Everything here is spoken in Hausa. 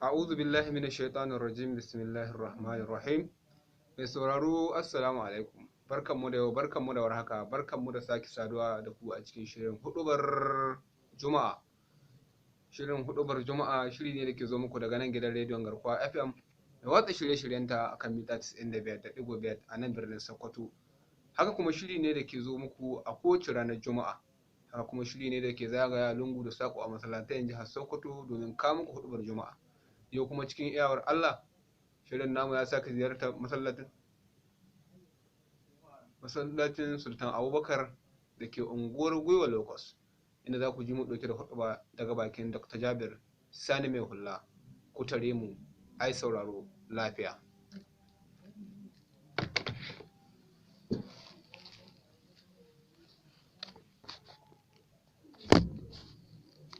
A'udhu billahi minash shaitanir rajim. Bismillahir rahmanir rahim. Mai sauraro, assalamu alaikum. Barkanmu da yau, barkanmu da warhaka, barkanmu da sake saduwa da ku a cikin shirin hudubar Juma'a. Shirin hudubar Juma'a shiri ne da ke zo muku daga nan gidan rediyon Garkuwa FM da watsa shirye-shiryenta akan mita 95.5 a nan birnin Sokoto. Haka kuma shiri ne da ke zo muku a kowace ranar Juma'a. Haka kuma shiri ne da ke zagaya lungu da sako a masallatayen jihar Sokoto domin kawo muku hudubar Juma'a. Yau kuma cikin iyawar Allah, shirin namu ya sake ziyartar masallacin Sultan Abubakar da ke unguwar Gwiwa Locust, inda za ku ji mu ɗauke da huɗuba daga bakin Dr. Jabir Sani Mai Hula. Ku tare mu, ai sauraro lafiya.